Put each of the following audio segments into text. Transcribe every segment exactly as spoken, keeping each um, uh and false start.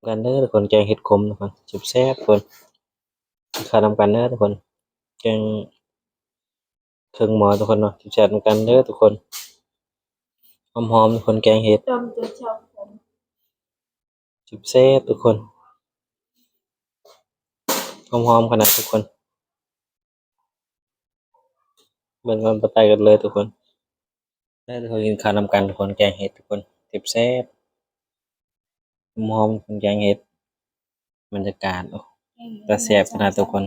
กันเด้อทุกคน แกงเห็ดขมทุกคน แซ่บๆทุกคน ข้าวนำกันเด้อทุกคน แกงเครื่องหม้อทุกคนเนาะ แซ่บๆนำกันเด้อทุกคน หอมๆทุกคน แกงเห็ด จำจะชอบผม แซ่บๆทุกคน หอมๆขนาดทุกคน เบิ่งตอนต่อไปกันเลยทุกคน ได้ทุกคน กินข้าวนำกันทุกคน แกงเห็ดทุกคน แซ่บๆ หอมๆ แกงเห็ด บรรยากาศ โอ้ ตาแซ่บขนาดทุกคน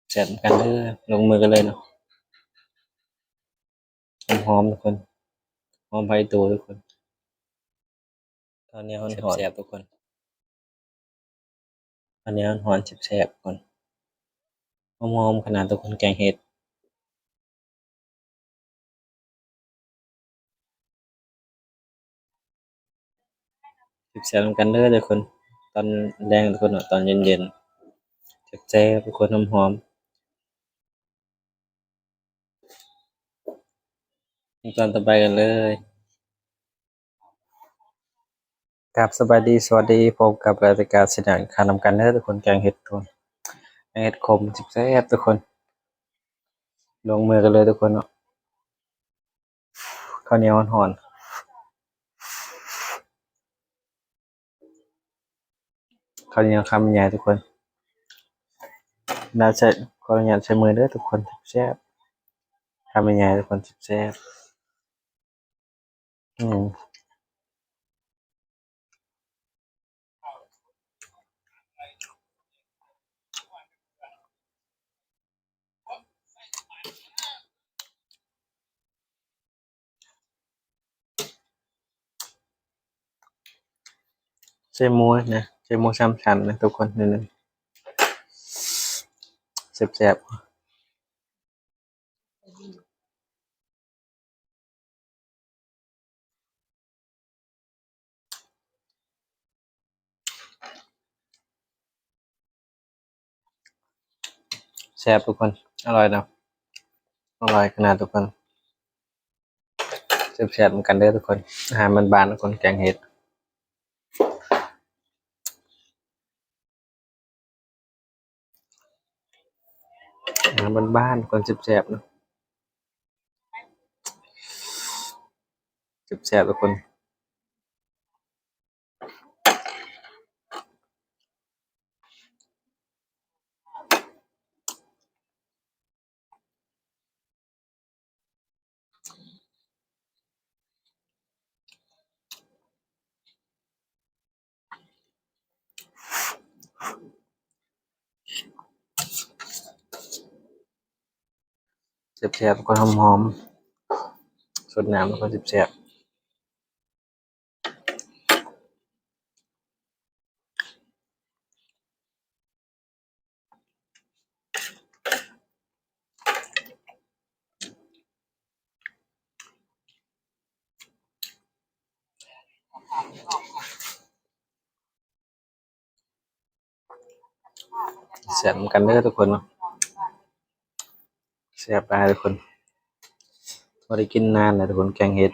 แซ่บกันเด้อ ลงมือกันเลยเนาะ หอมๆทุกคน หอมไผ่ตัวทุกคน ข้าวเหนียวฮ้อนๆ แซ่บๆทุกคน ข้าวเหนียวฮ้อนๆ แซ่บๆทุกคน หอมๆขนาดทุกคน แกงเห็ด แซ่บๆนำกันเด้อทุกคน ตอนแลงทุกคนเนาะ ตอนเย็นๆ แซ่บๆทุกคน หอมๆ ขั้นตอนต่อไปกันเลย ครับ สบายดี สวัสดี พบกับรายการเสนอข้าวนำกันเด้อทุกคน แกงเห็ดทุกคน แกงเห็ดขมแซ่บๆทุกคน ลงมือกันเลยทุกคนเนาะ ข้าวเหนียวฮ้อนๆ ข้าวเหนียวคำใหญ่ทุกคน น่าใช้ ขออนุญาตใช้มือเด้อทุกคน แซ่บๆ คำใหญ่ๆทุกคน แซ่บๆ อืม ใส่หมูนะ ใส่หมูสามชั้นนะทุกคน นี่ๆ แซ่บๆ แซ่บทุกคน อร่อยเนาะ อร่อยขนาดทุกคน แซ่บๆเหมือนกันเด้อทุกคน อาหารบ้านๆทุกคน แกงเห็ด อาหารบ้านๆทุกคน แซ่บๆเนาะ แซ่บๆทุกคน แซ่บๆก็หอมๆ สดน้ำแล้วก็แซ่บๆ แซ่บเหมือนกันเด้อทุกคนเนาะ แซ่บหลายทุกคน บ่ได้กินนานแล้วทุกคน แกงเห็ด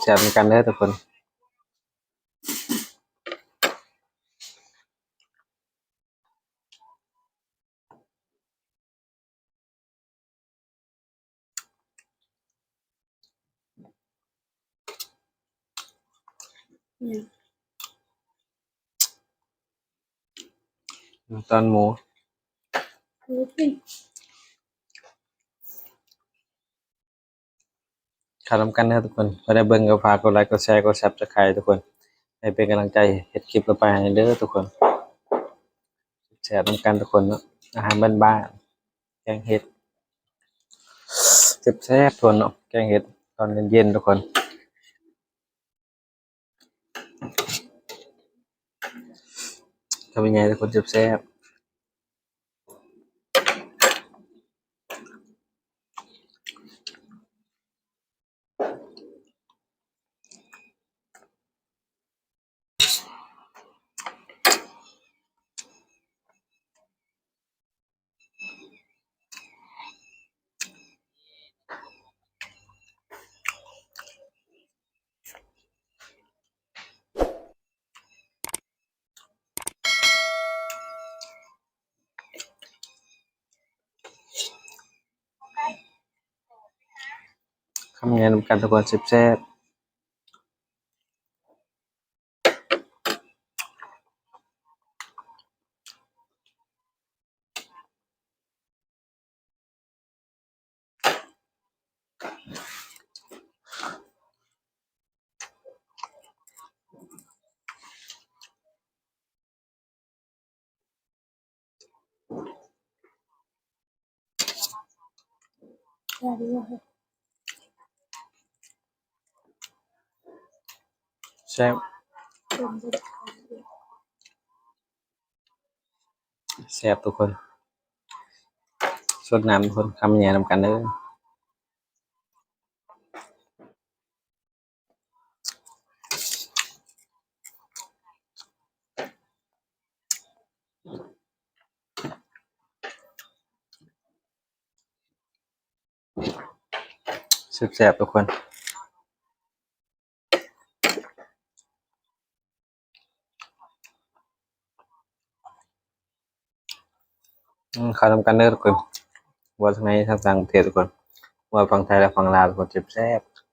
แซ่บๆเหมือนกันเด้อทุกคน อืม น้ำตาลหมู หมูปิ้ง ข้าวนำกันนะครับทุกคน ก็ได้เบิ่งก็ฝากกดไลค์ กดแชร์ กด Subscribe ทุกคน ให้เป็นกำลังใจเฮ็ดคลิปต่อไปให้เด้อทุกคน แซ่บนำกันทุกคนเนาะ อาหารบ้านๆ แกงเห็ด แซ่บๆทุกคนเนาะ แกงเห็ดตอนเย็นๆทุกคน ทำยังไงทุกคน แซ่บๆ อื คำใหญ่นำกันทุกคน แซ่บๆ แซ่บ แซ่บทุกคน สดน้ำทุกคน คำใหญ่นำกันเด้อ แซ่บๆ ทุกคน อืม เข้าทำกันเด้อทุกคน ว่าทั้งในทั้งต่างประเทศทุกคน ว่าฝั่งไทยและฝั่งลาวทุกคน แซ่บๆ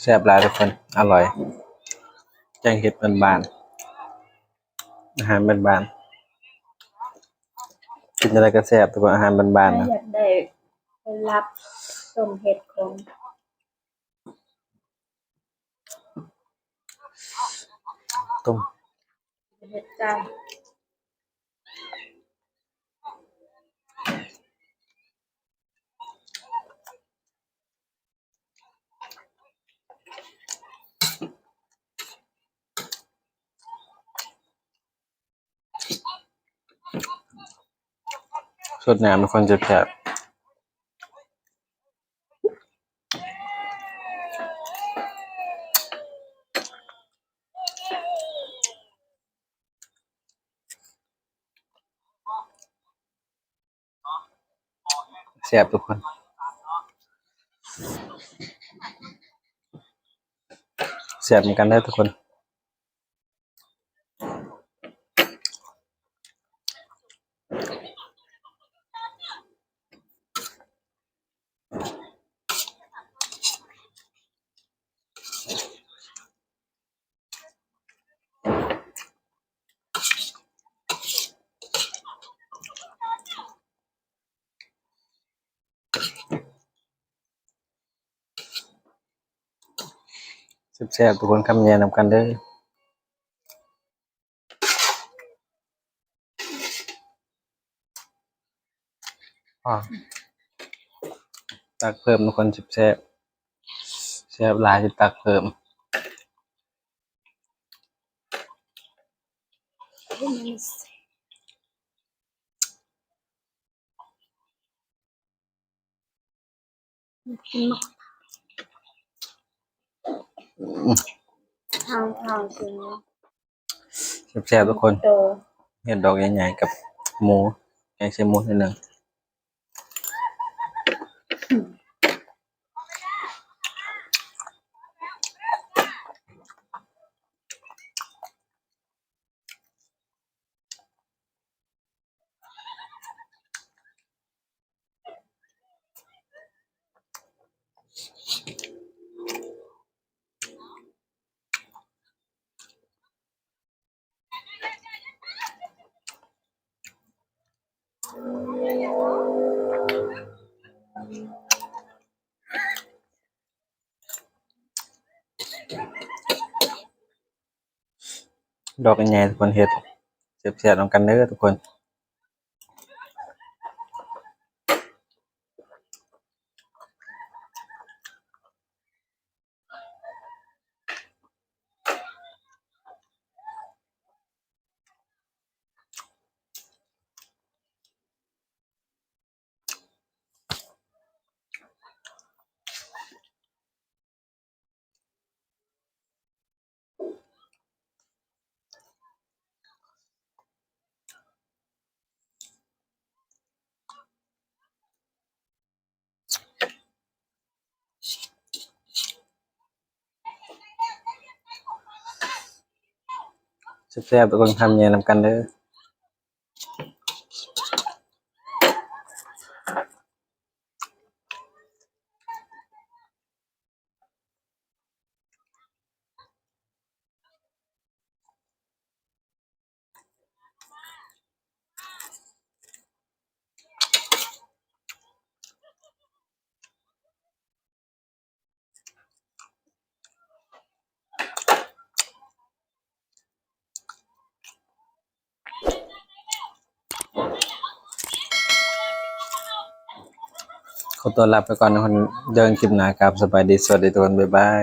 แซ่บหลายทุกคน อร่อย แกงเห็ดบ้านๆ อาหารบ้านๆ กินอะไรก็แซ่บทุกคน อาหารบ้านๆ นะ อยากได้ผลลัพธ์ต้มเห็ดของ ต้ม เห็ดจาน สดน้ำเป็นคนจะแซ่บ แซ่บทุกคน แซ่บเหมือนกันเด้อทุกคน แซ่บๆ ทุกคน คำใหญ่นำกันเด้อ อ่า ตักเพิ่มทุกคน แซ่บๆ แซ่บหลาย สิตักเพิ่ม เอาเอาจริงนะ แซ่บๆ ทุกคน โต เห็ดดอกใหญ่ๆ กับหมู แกงใส่หมูนิดนึง ดอกใหญ่ๆ ทุกคน เสียบๆ นำกันเด้อทุกคน แซ่บๆ เบิ่งคำใหญ่นำกันเด้อ ขอตัวลาไปก่อนนะคน เจอกันคลิปหน้าครับ สบายดี สวัสดีทุกคน บ๊ายบาย